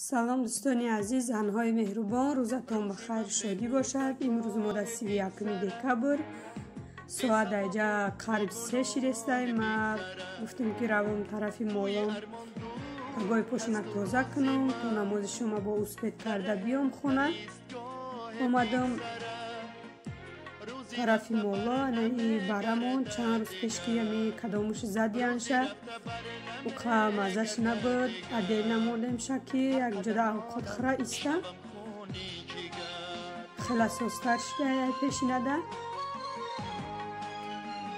Салом дӯстони азиз, занҳои меҳрубон, рӯзатон ба хайр шодӣ бошад. Имрӯз мо дар 31 декабр, соат айҷа қариб 3 шидестай. Ма гуфтем ки равом тарафи молом, тагои пошона тоза кунам, то намози шума бо успет карда биём хона. Омадам тарафи моло, анаи барамон чанд рӯз пеш ки ами кадомуш задианша, уқа мазаш набуд, адел намондемша ки якҷода авқот хӯра иста. Хела созтар шуда пешинада.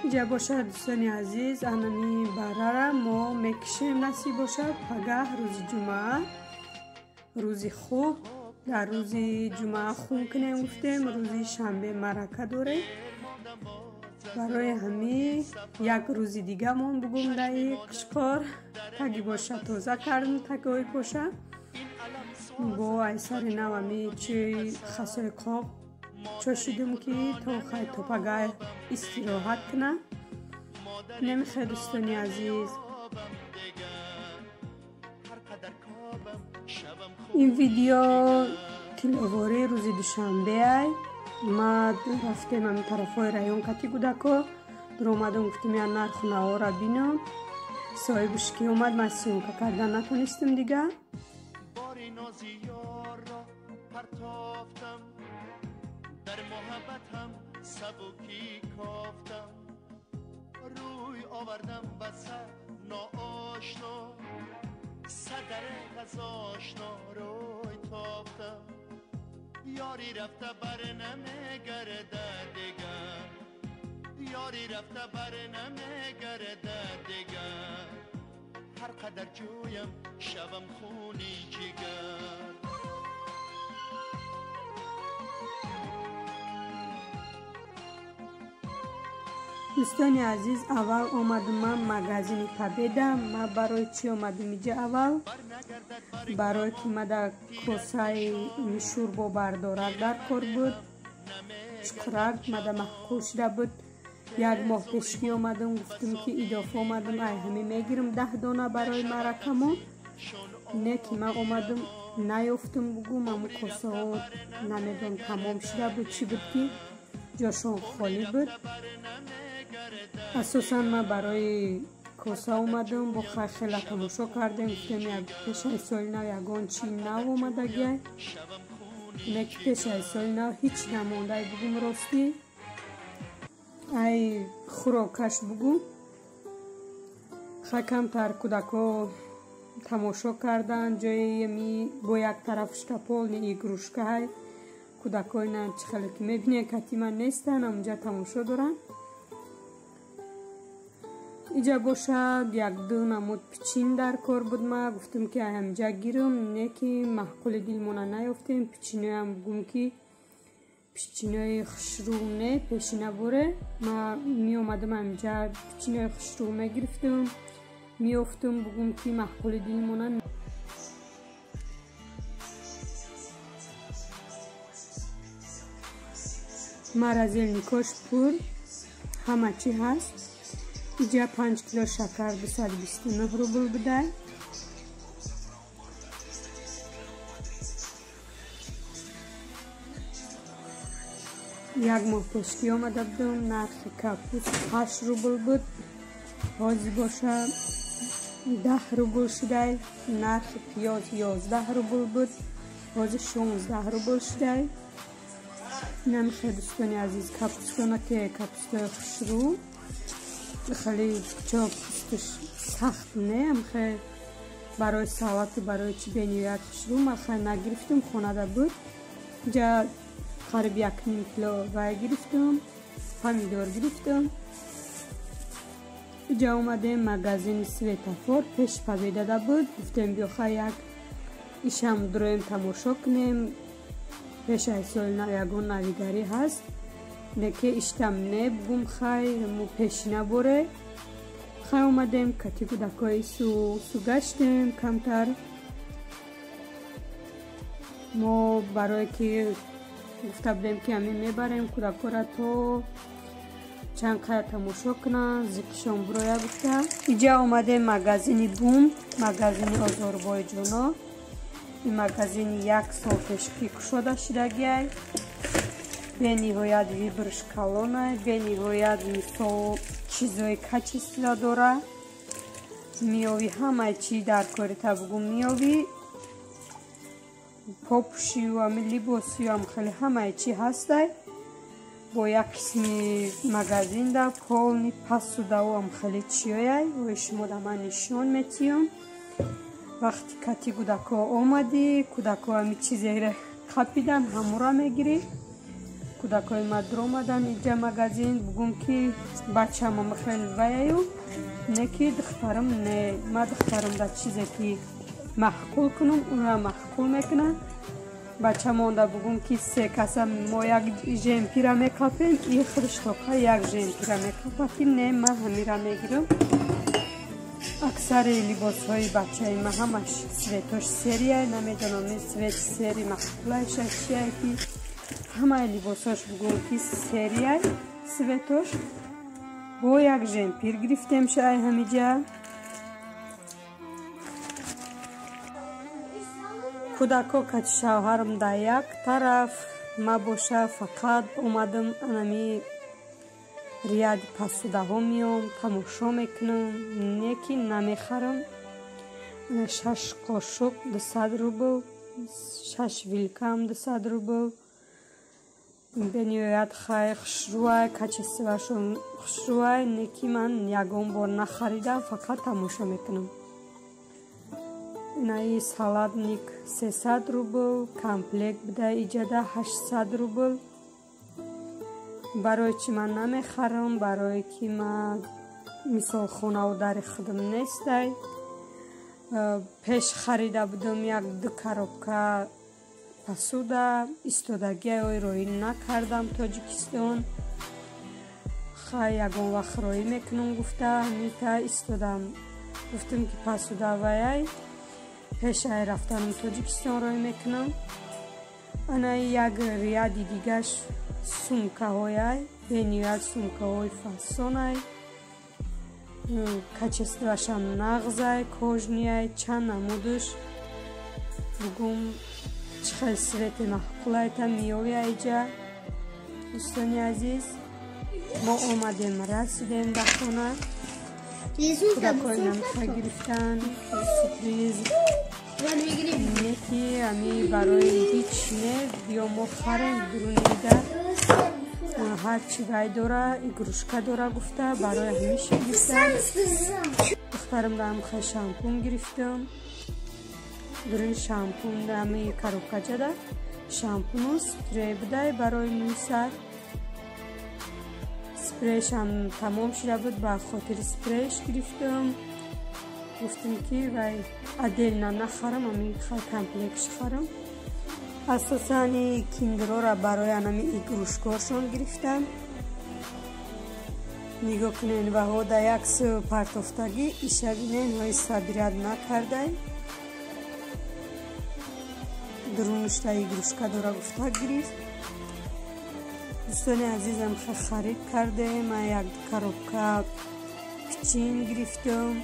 Иҷа бошад дӯстони азиз, анами барара мо мекишем, насиб бошад пагаҳ рӯзи ҷумъа, рӯзи хуб. Дар рӯзи ҷумъа хун кунем гуфтем, рӯзи шанбе марака дорем. Барои ҳамин як рӯзи дигамон бугум даи қишқор. Таги боша тоза кардем, тагои поша бо айсари нав ами чи хасои қоқ чошидум ки то хай то пагай истироҳат кунам. Намехоҳед дӯстони азиз, ин видео тиловораи рӯзи душанбеай. Ма рафтем ами тарафҳои район кати кӯдако дуромадам, гуфтем я нарху наора бинам. Соҳибуш ки омад, ман съёмка кардан натонистем дига. یاری رفته بر نمیگرده دیگر، یاری رفته بر نمیگرده دیگر، هر قدر جویم شوم خونی جگر. дӯстони азиз, аввал омадам ман магазини Победа. Ма барои чӣ омадам иҷа аввал? Барое ки ма дар косаи шӯрбо бардорак дар кор буд, чуқурак мада маъқул шуда буд. Як моҳ пешки омадам, гуфтам ки идофа омадам, ай ҳамин мегирам 10 дона барои маракамо. Не ки ман омадам наёфтам, бугум аму косаҳо намедон тамом шуда буд, чӣ буд ки ҷошон холӣ буд. Асосан ман барои коса омадам, бо хела тамошо кардем, гуфтем як пешаи соли нав ягон чи нав омадагиай. Не ки пешаи соли нав ҳеҷ намондай, бугум ростӣ. Ай хӯрокаш бугум. Хай камтар кӯдако тамошо кардан, ҷои ми бо як тарафушка полни игрушкаҳай. Кӯдакои на чӣ хеле ки мебинед кати ман нестан, амунҷа тамошо доранд. Иҷа бошад як-ду намуд пичин дар кор буд. Ма гуфтам ки ҳамҷа гирам, не ки маъқули дилмона наёфтем. Пичиноям бугум ки пичинои хушрӯ не, пешина боре. Ма меомадам ҳамҷа пичинои хушрӯ мегирифтам, меёфтам, бугум ки маъқули дилмона. Морозильникош пур, ҳама чӣ ҳаст. Иҷа 5 кило шакар 229 рубл будай. Як моҳ пешки омада будам, нархи капуст 8 рубл буд, ҳозир боша 10 рубл шудай. Нархи пиёз 11 рубл буд, ҳозир 16 рубл шудай. Намехоҳед дӯстони азиз, капустона ки капустои хушрӯ, хеле чо пусташ сахт не, амхе барои салату барои чӣ бениҳоят хушрӯ. Ман хай нагирифтам, хонада буд. Иҷа қариб 1,5 кило вай гирифтам, помидор гирифтам. Иҷа омадем магазини Светофор, пеш Победада буд. Гуфтем биё хай як ишам дуроем тамошо кунем, пешаи соли нав ягон навигарӣ ҳаст. Не ки иштам не, бугум хай му пешина боре. Хай омадем кати кӯдакои су гаштем камтар. Мо барое ки гуфта будем ки ҳамин мебарем кӯдакора то чанд қая тамошо кунанд, зиқшон буроя гуфта. Иҷа омадем магазини Бум, магазини Озорбойҷоно. Ин магазини як сол пеш ки кушода шидагиай. Бениҳоят выбор ш калонай, бениҳоят мисол чизои качество дора. Миёви ҳамаи чи дар корита бугум миёви. Попушию ами либосию ам хеле ҳамаи чи ҳастай. Бо як қисми магазинда полный посуда у ам хеле чиёяй. Ой шумо да ман нишон метиём. Вақти кати кӯдако омадӣ, кӯдако ами чизеро қапидан ҳамура мегирӣ. Кӯдакои ма дуромадан иҷа магазин, бугум ки бачаам хеле ваяю, не ки духтарам не. Ма духтарам да чизе ки маъқул кунам, ура маъқул мекунад. Бача монда бугум ки се каса мо як жемпира мекапем, и худаш тоқа як жемпира мекапа ки не, ма ҳамира мегирам. Аксари либосҳои бачаи ма ҳамаш цвет ош серый, намедонам цвет серый маъқулайша чия ки ҳамаи либосҳош бугум ки серый цвет ош. Бо як жемпир гирифтем шай ҳамиҷа. Кӯдако кати шавҳарам дар як тараф, ма боша фақат омадам анами ряд и посуда ҳо миём, тамошо мекунам, не ки намехарам. 6 қошуқ 200 рубл, 6 вилка ам 200 рубл. Бениҳоят хай хушрӯай, качество шон хушрӯай, не ки ман ягон бор нахаридам, фақат тамошо мекунам. Инаи салатник 300 рубл, комплект буда иҷада 800 рубл. Барои чӣ ман намехарам? Барое ки ман мисол хонаву дари худам нестай. Пеш харида будам як ду коробка посуда, истодагиаи роӣ накардам Тоҷикистон. Хай ягон вақт роӣ мекунам гуфта, ҳамита истодам. Гуфтам ки посуда ваяй пешай рафтанам Тоҷикистон роӣ мекунам. Анаи як ряд и дигаш сумкаҳояй, бениҳоят сумкаҳои фасонай, качество шам нағзай, кожаный ай, чанд намудаш бугум чӣ хел цвет и маъқулайта миёви айҷа. Дӯстони азиз, мо омадем, расидем ба хона. Кӯдакои намха гирифтан сюрприз. Не ки ами барои ҳеҷ не, биё мо харем дурунида ҳарчи вай дора, игрушка дора гуфта, барои ҳамиша гирифтам. Духтарам да ҳамха шампун гирифтам. Дуруни шампун ами коробка ҷада шампуну спрей будай барои мӯи сар. Спрейшам тамом шуда буд, ба хотири спрейш гирифтам. Гуфтам ки вай отдельно нахарам, ами комплект ш харам. Асосан киндерора барои анами игрушка ошон гирифтам. Нигоҳ кунен, ваҳо да як сӯ партофтагӣ, иша бинен, ҳои собирать накардай. Дурунушта игрушка дора гуфта гирифт. Дӯстони азизам, харид кардем, як коробка пичин гирифтам,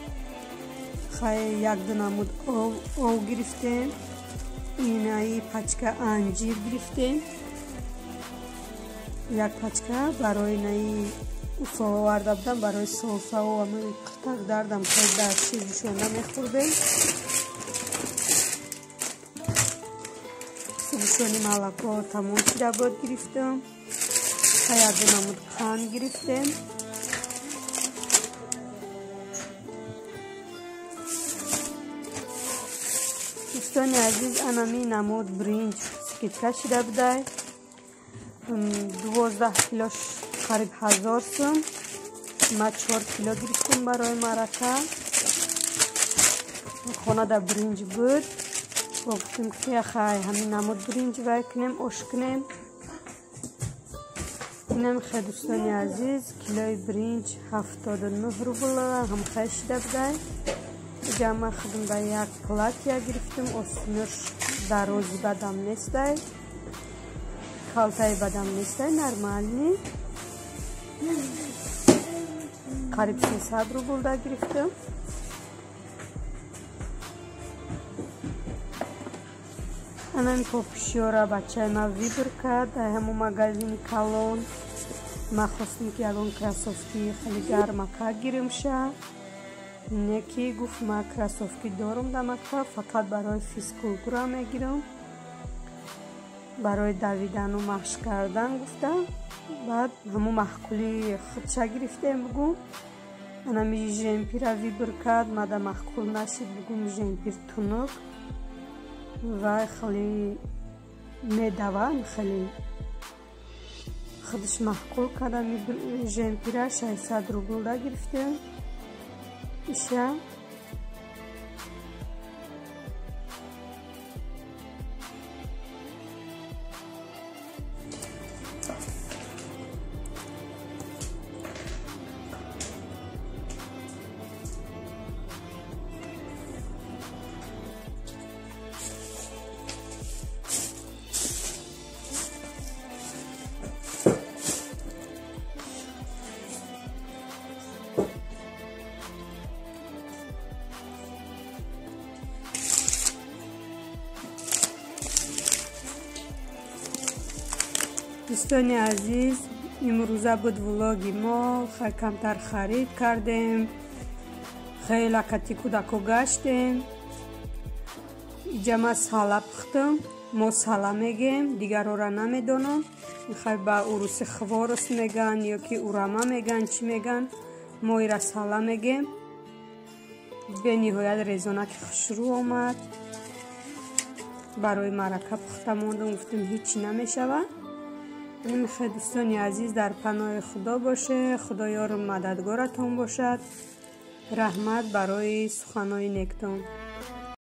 хай як ду намуд ов гирифтем, инаи пачка анҷир гирифтем, як пачка барои инаи уфо оварда будам, барои софаву ами қитак дардам хел дар шир ҷӯшонда мехӯрдем. Субушони малако тамом шуда буд, гирифтам. Хай як ду намуд қанд гирифтем. Дӯстони азиз, анами намуд бринҷ скидка шида будай. 12 килош қариб 1000 сум. Ма 4 кило гирифтам барои марака. Хонада бринҷ буд. Гуфтем ки хай ҳамин намуд бринҷ вай кунем, ош кунем. Инам хе дӯстони азиз, килои бринҷ 79 рубл ҳам хай шида будай. Иҷа ман худам ба як платья гирифтам, осинош дарози бадам нестай, калтаи бадам нестай, нормальный. Қариб 300 рубл да гирифтам. Анами попишиёра бачаи ма выбор кард дар ҳамон магазини калон. Ма хостем ки ягон кроссовки хеле гармака гирим ша. Не ки гуфт ма кроссовки дорум дар мактаб, фақат барои физкультура мегирам, барои давидану машқ кардан гуфта. Баъд ҳамон маҳқули худша гирифтем бугум. Анами жемпира выбор кард, мада маҳқул нашид бугум, жемпир тунук ва хеле медава, хеле худаш маҳқул кардам. Жемпира 600 рублда гирифтем иша. Дӯстони азиз, имрӯза буд влоги мо. Камтар харид кардем, хеле кати кӯдако гаштем. Иҷа ма сала пухтам, мо сала мегем, дигарора намедонам. Хай ба уруси хворос меган ё ки урама меган, чӣ меган, мо ира сала мегем. Бениҳоят резонаки хушрӯ омад. Барои марака пухта мондам, гуфтем ҳечи намешавад. Хе дӯстони азиз, дар паноҳи Худо боше, Худо ёру мададгоратон бошад. Раҳмат барои суханҳои нектон.